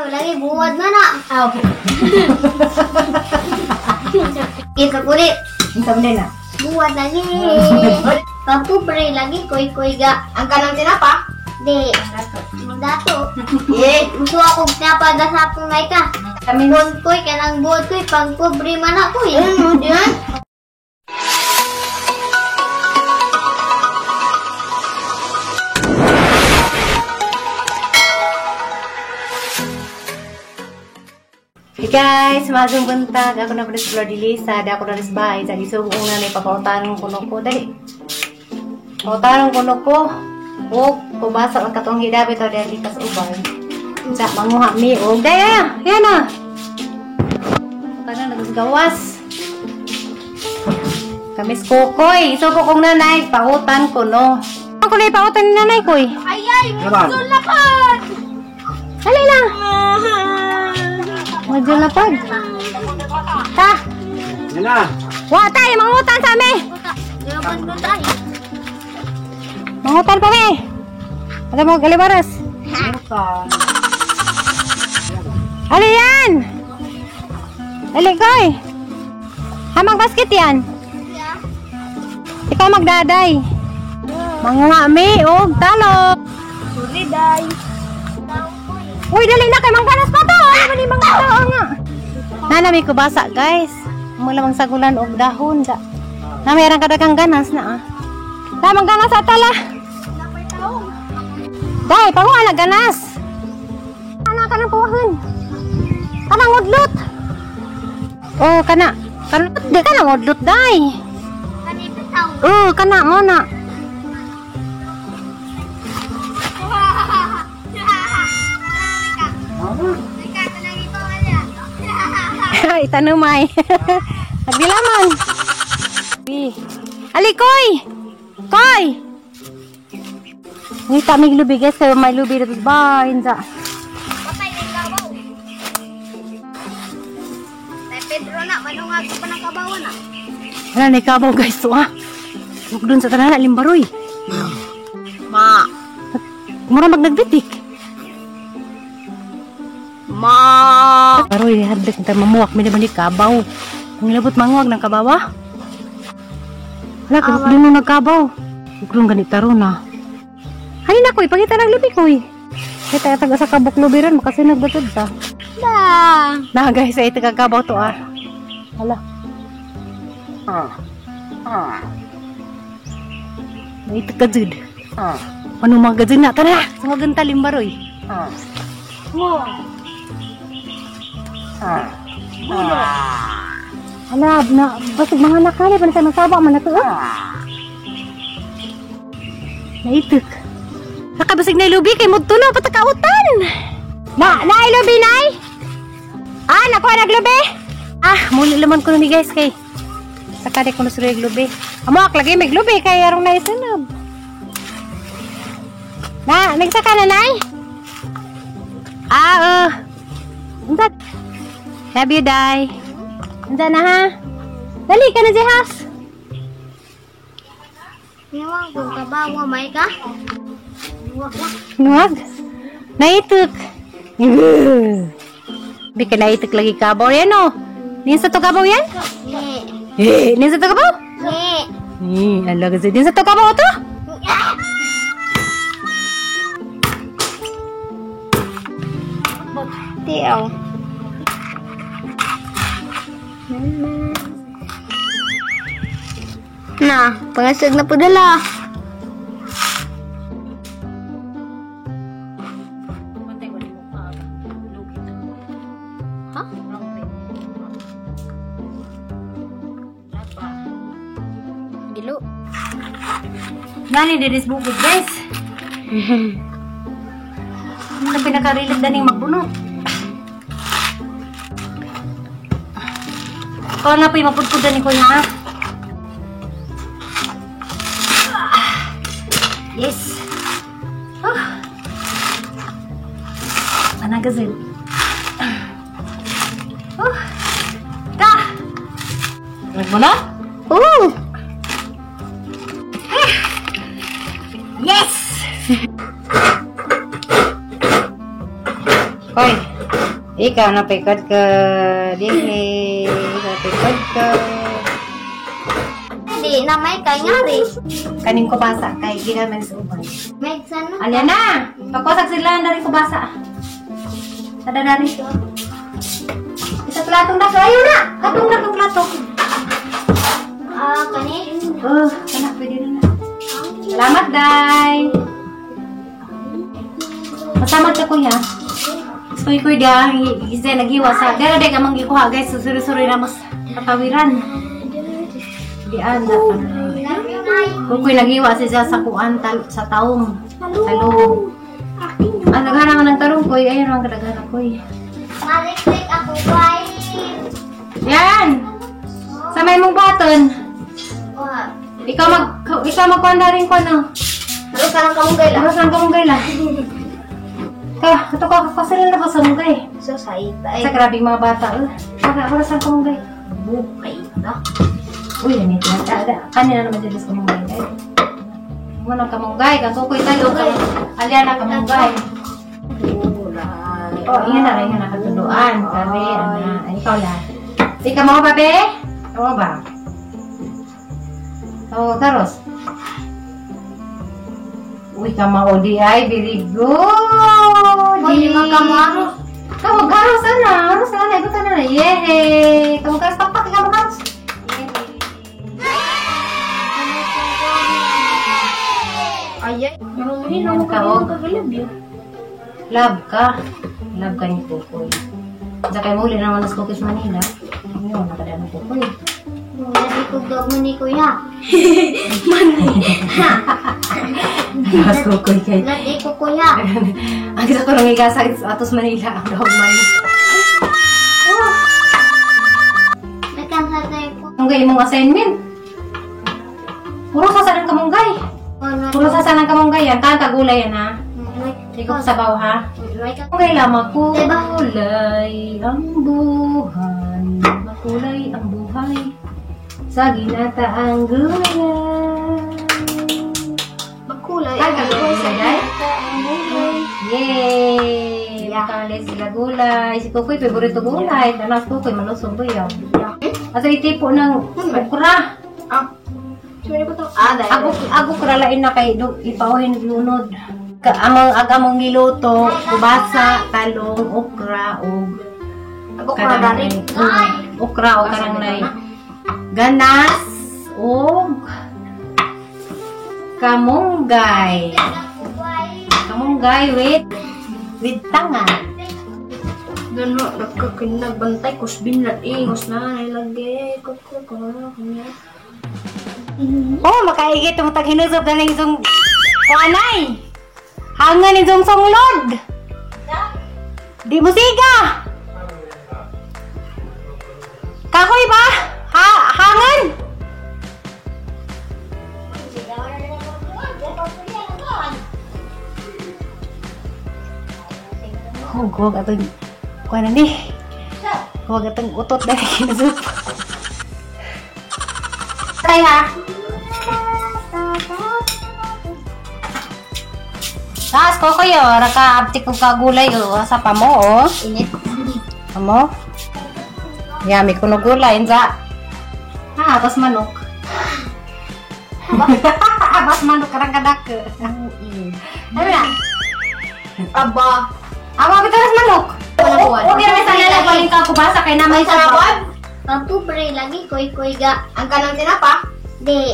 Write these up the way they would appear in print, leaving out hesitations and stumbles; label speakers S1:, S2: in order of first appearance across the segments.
S1: Lagi buwad na na. Ah, okay. Kita kulit.
S2: Unsa man na?
S1: Buwad lagi. Pagpubre lagi koy-koy ga.
S2: Ang kanang tinapa?
S1: Di. Dato.
S2: Eh,
S1: Gusto ako tinapa da sa pungay ka.
S2: Kami
S1: Buwad koy kanang buwad koy pangpobre man ako eh.
S2: Ano diyan? Hey guys, mazong buntag. Ako na pala si Flor de Lisa. Ako na rin sa bahay. Sa isugo ko na papautanon ko ko. Dali. Pautanon ko ko. O, kubasa ang katong hidabi to dahil likas uban. Sa manguha mi. O, daya! Yan na! Pautanon na gawas. Kamis kokoy. Isugo kong nanay. Pautan ko no. Ako na ipautan ni nanay koy.
S1: Ay ay!
S3: Naman.
S1: Lapad!
S2: Dali na! Medyo lapad. Ta!
S3: Yan na.
S2: Wa tayo, mangutan sa amin! Mangutan pa mi! Alam mo, galibaras.
S3: Utang.
S2: Ali yan! Ali, koy! Hamang basket yan. Ikaw magdaday. Manguha mi, og talo.
S1: Sorry, day.
S2: Uy, dali na kay mangganas pa to. Ano ba ni mga tao nga? Nana may kubasa, guys. Mga lamang sagulan og dahon da. Na mayroon kadagang ganas na ah. Lamang ganas atala. Day, panguha na ganas. Ana ka ng puwahan. Kanang udlot. Oh, kana. Kana di kana udlot day. Oh, kana mo na. Itanumay. Nagdilaman. Ali, koy! Koy! Ngita may lubi guys, kaya may lubi dito ba? Insa.
S1: Patay ng kabaw. Tay Pedro na, manungag ko pa ng kabaw na.
S2: Wala na ikabaw guys to ah. Huwag dun sa tanan limbaroy.
S1: Ma.
S2: Mura magnagbitik.
S1: Ma.
S2: Baroy, hadlok ta mamuwak mi naman ni kabaw. Ang labot manguwag ng kabawa. Wala ka dun mo nagkabaw. Huwag ganit taro na. Hani na koy, pangita ng lubi koy. Kita taga sa kabuk lubi ron, makasinag batod ta.
S1: Da.
S2: Na guys, ay taga kabaw to ah. Hala. May tagajud. Ano mga gajud na? Tara na! Sa mga ganta limbaroy. Mo. Hala, na, basig mga nakali pa na sa masaba man na to ah. Naitik. Nakabasig na ilubi kay mudto na patakautan. Na, na ilubi nay. Ah, nakuha naglubi. Ah, muli laman ko ni guys kay. Sakali ko na sila lubi. Amo ak lagi may lubi kay arong naisunod. Na, nagsaka na nay. Ah, Unsa? Love you, Day. Unsa na ha? Dali ka na, Jehas.
S1: Niwang kung kabaw may ka.
S2: Nuwag. Naituk. Bi ka naituk lagi kabaw yan, oh. Nin sa to kabaw yan?
S1: Ni.
S2: Eh, nin sa to kabaw?
S1: Ni.
S2: Eh, ala kasi. Nin sa to kabaw to?
S1: Tiaw. Na, pangasag na po dala. Ha? Gilo.
S2: Nani diris bukid, guys. Ano pinaka-relate daning magbunot? Ikaw na po yung mapudpud ni Kuya, ha? Yes. Oh. Anagazin. Oh. Ta! Nagmuna?
S1: Oh!
S2: Yes! Koy. Ikaw na pikod ka. Dihi. Napikod ka.
S1: Di na may kay ngari.
S2: Kaning kubasa kay gikan man sa uban.
S1: May sana.
S2: Alya na! Pagkosag sila na rin kubasa. Sada na rin. Isa platong na. Ayaw na! Katong na kang plato.
S1: Ah, kani.
S2: Oh, kana pwede na na. Salamat, Day! Masamad ka, kuya. Kuy, kuy, da. Isa naghiwa sa... Dara, day ka manggikuha, guys. Susuri-suri na mas katawiran. Di anda. Kuy, naghiwa siya sa kuan tal sa taong. Talong. Ang daghan naman ng talong, kuy. Ayun ang kadaghan, kuy.
S1: Maliklik ako kay.
S2: Yan! Sa may mong button.
S1: Oh.
S2: Ikaw magkuhan na rin ko, no?
S1: Ano ka lang kamunggay lang?
S2: Ano saan ka mong la? Ka, ito ka, kasalan na ba sa munggay?
S1: So, sa ita.
S2: Sa grabing mga bata, eh. Para saan ka munggay?
S1: Bukay na.
S2: Uy, yan ito. Kanina naman sila sa munggay. Ay. Mo nang kamunggay, kasukoy tayo. Alya na kamunggay.
S1: Gulay.
S2: Oh, ingan na, ingan na katunduan. Sabi, ana, ay, ikaw la. Ikaw mo ba, be? Ikaw mo ba? Ikaw, karos. Uy, kamao di ay, very good.
S1: Hoy, di man kamo aros.
S2: Kamu garos ana, aros ana, ikot ana. Yay! Kamu garos papak, kamu garos.
S1: Ay, ay.
S2: Ayan ka, oh. Love ka. Love ka ni Kukoy. Sa kay muli naman nas Cookies Manila. Ano, nakadaan ng Kukoy.
S1: Lagi ko dog mo ni kuya.
S2: Nas Kukoy kay.
S1: Lagi ko kuya.
S2: Ang isa ko lang igasa sa Atos Manila ang dog man.
S1: Nagkansa tayo ko.
S2: Munggay imong assignment. Puro sa sanang kamunggay. Puro sa sanang kamunggay yan. Kanta gulay yan ha. Ikaw sabaw ha. Munggay lang makulay ang buhay. Makulay ang buhay. Sa ginataang gulay.
S1: Makulay.
S2: Ay, kagulay sa day. Yay! Makali sila gulay. Si Kukoy, favorito gulay. Tanas Kukoy, malusog ba yun? Asa itipo ng okra.
S1: Ah. Sino ko to? Ah, dahil.
S2: Ako kuralain na kay ipauhin lunod. Among agamong giluto, kubasa, talong, okra ug
S1: Ako ko dari.
S2: Okra o karang nay ganas ug kamunggay. Kamunggay with tanga.
S1: Gano, nagkakinag-bantay, kusbin na ingos na, nilagay, ko ko kanya.
S2: Oh, makaigit ang taghinusob na ng isang kuanay. Hangan isang songlod. Di mo siga. Kahoy ba? Ha hangan. Huwag atong kuan ni. Huwag atong utot na kinusop. Tay ha. Taas ko kayo, raka abtik ko kagulay o sa pamo oh.
S1: Init.
S2: Amo? Yami kuno gulay inza. Ha, abas manok. Abas manok karang kadak. Ano na?
S1: Aba.
S2: Aba bitaras manok. Okay ra sa nala paling ka kubasa kay na may sabaw.
S1: Papubre lagi koy-koy ga. Ang kanang tinapa? Di.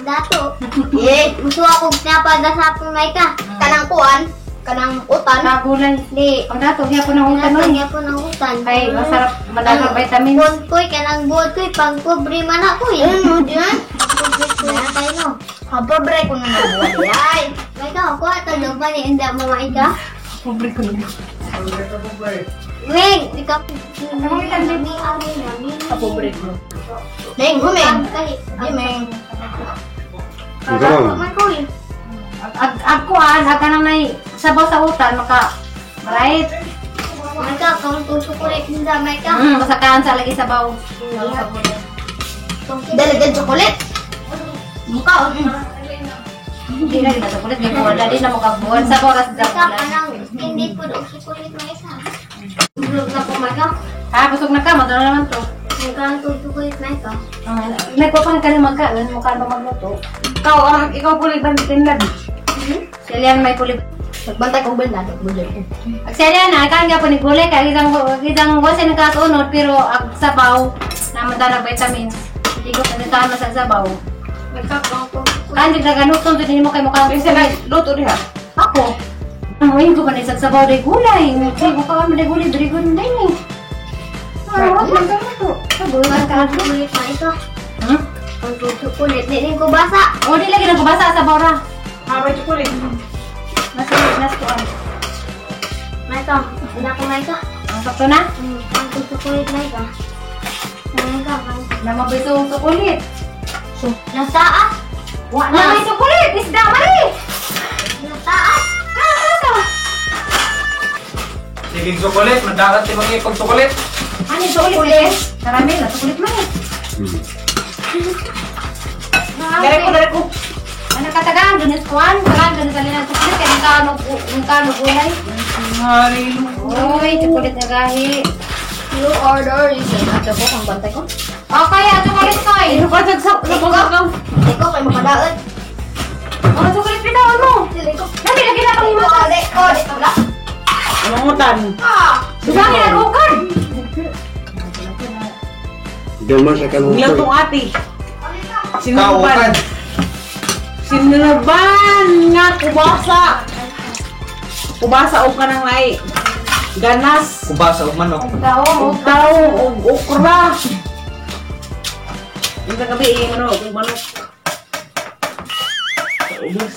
S1: Dato. Eh, gusto ako tinapa da sa may ka. Kanang kuan, kanang utan.
S2: Kagulay.
S1: Di.
S2: Ang dato gyapon ang utan
S1: Utan
S2: nun.
S1: gyapon ang utan.
S2: Kay masarap madaghang vitamins.
S1: Buod koy kanang buod koy pang pobre man ako eh. Ano diyan? Pobre koy tayo no. Pobre ko na nabuhay. Ay. May ka ko ato ba ni inda mamain ka?
S2: Pobre ko na.
S1: Weng, ikaw.
S2: Pobre ko.
S1: Neng, humeng. Di meng.
S3: Ikaw.
S1: Man koy.
S2: Ag ag kuan ag kanang nay sabaw sa utan maka right.
S1: May ka kung tusok ko rin inda may ka.
S2: Masakaan sa lagi sabaw.
S1: Dalagan chocolate. Mukha.
S2: Hindi na kita chocolate kay wala din na makabuan sabaw ra sa
S1: Ikaw
S2: chocolate.
S1: kanang hindi po og chocolate may isa. Busog na po, Maika.
S2: Ha, busog na ka. Madala naman to.
S1: Ang chocolate, Maika.
S2: Nagpapan ka na magkaon. Mukha pa magluto.
S4: Ikaw, ang ikaw kulay banditin lang.
S2: Si Elian may kulit.
S1: Nagbantay kong banda.
S2: Ag si Elian na, kan nga po ni gulay. Kaya isang, isang wasa nagkasunod. Pero ag sabaw, naman daw ng vitamins. Hindi ko panitahan mas ang sabaw. Kan di naganuton, hindi mo kayo mukhang
S4: Kasi luto diha.
S2: Ako. Ang ngayon ko pa na isang sabaw day gulay. Hindi ko pa day gulay, very good din eh. Ah, wag lang to. Sabaw ka.
S1: Ang chocolate, Maika.
S2: Hmm?
S1: Ang chocolate. Di din ko basa.
S2: O, di lagi nang kubasa sa sabaw ra.
S4: Habay chocolate.
S2: Mas nas ko ay.
S1: Maika, wala ko, Maika.
S2: Ang sakto na.
S1: Ang chocolate, Maika. Maika, Maika.
S2: Namabiso ang sukulit.
S1: Nasa
S2: Wa na may sukulit. Isda mali.
S1: Nasa
S2: Ah,
S5: Sige, sukulit. Madakat si mga ipagsukulit.
S2: Ano yung sukulit? Eh? Caramel, ah, sukulit man eh.
S4: Dere ko, dere ko.
S2: Ano katagaan? Ganun sa kuwan? Tagaan, ganun sa linang sukulit. Kaya nang kano gulay. Uy, chocolate na gahi.
S1: You order is ato ko kang bantay ko.
S2: Okay, ah, chocolate ko eh.
S4: Ino ka sa sa
S1: Dili ko kay makadaot.
S2: Oh, chocolate bitaw mo.
S1: Dili ko.
S2: Dali, lagi na pang
S1: Dili
S2: himo.
S1: ko, dili ko, dili ko lang.
S4: Mangutan.
S1: Ah!
S2: Dugangi na rukad.
S3: Duman sa kanong
S4: Nilutong ate. Sinuban.
S5: Kaukan.
S4: Sinuban nga kubasa. Kubasa og kanang ay ganas.
S5: Kubasa o manok.
S2: Tao,
S4: Og tao og okra. Ang gabi eh, ano, og manok. Ubus.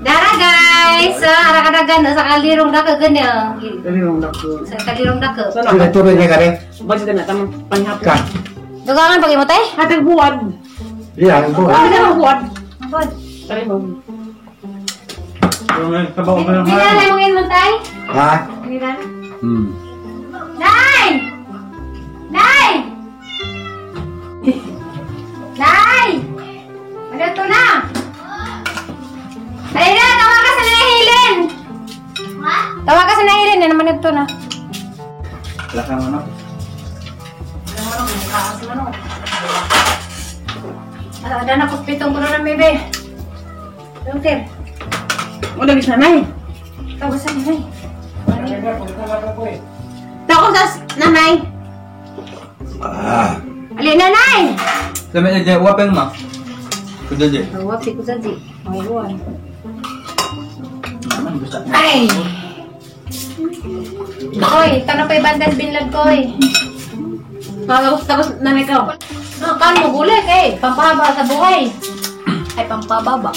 S2: Dara guys, ah, ara ka dagan sa kalirong dako ganyan.
S4: Dali lang dako.
S2: Sa kalirong dako.
S4: Sana
S3: Sila tubig na kare.
S4: budget na tamang panghapon.
S3: Ka.
S2: Dugangan pag imo tay?
S4: Hatag buwan.
S3: Iya, ang buwan.
S4: Hatag buwan.
S2: Bod.
S4: Tari mo.
S2: Bila na imong inmo tay?
S3: Ha?
S2: Bila.
S3: Hmm.
S2: Nay! Nay! Nay! Ano to na? Ay na, tawa ka sa nahilin!
S1: Ha?
S2: Tawa ka sa nahilin, ano naman ito na?
S5: Wala kang manok.
S2: Ada na kuspitong ko na ng bebe. Dokter,
S4: Wala gis nanay.
S2: tawa sa nanay.
S4: Tako sa nanay.
S3: Ah.
S2: Ali, nanay!
S5: Sabi niya, Jay, wapeng ma. Kuda, Jay.
S2: Awap si Kusaji. Ang iwan.
S5: Naman, gusto niya.
S2: Ay! Koy, tanong pa ibantas binlad, Koy.
S4: Tapos tapos nanay ka.
S2: Ah, kan mo gulay kay pampahaba sa buhay.
S1: Ay pampababa.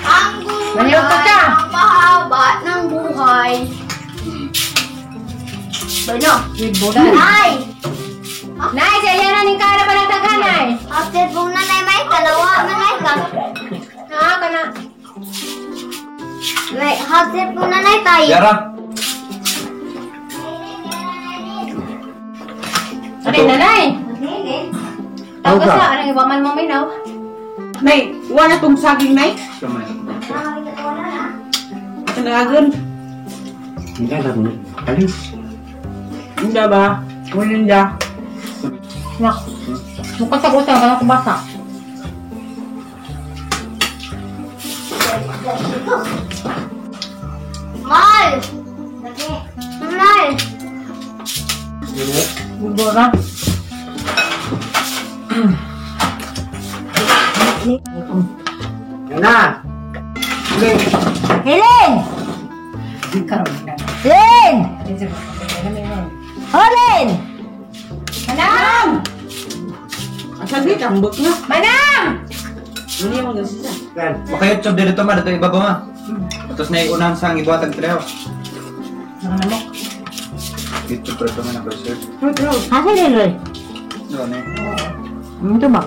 S1: Ang gulay,
S2: Manyo ka ka.
S1: ang pahaba ng buhay. Bueno.
S2: With bulan.
S1: Ay!
S2: Nay, si Eliana ning kara pa ng daghan, nay.
S1: After po na nay Maika, lawa na Maika.
S2: Ha, kana.
S1: May after po na nay tayo.
S5: Yara.
S2: Ari, nanay. Tapos
S3: Oga.
S2: na, anong iba man mong minaw?
S4: Nay, wala tong saging nay.
S5: Kamay.
S4: Tanagan.
S3: Hindi na. Alis.
S4: Hindi ba? Wala niya.
S2: Nak. Mukha sa kusang, kana kubasa.
S1: Mal! Mal!
S4: Bubora.
S3: Yan na. Helen.
S2: Helen!
S1: Len! Holen!
S2: Manang!
S4: Ang sabi, tambok na.
S2: Manang!
S4: Hindi mo ganun siya.
S3: Yan.
S5: Baka YouTube dito ma, dito ibaba ma. Tapos na iunahan sa ang ibuhatag treho.
S2: Mga namok.
S5: YouTube pero ito man ako sir.
S2: Asa ni Roy?
S5: No, ano?
S2: Ito ba?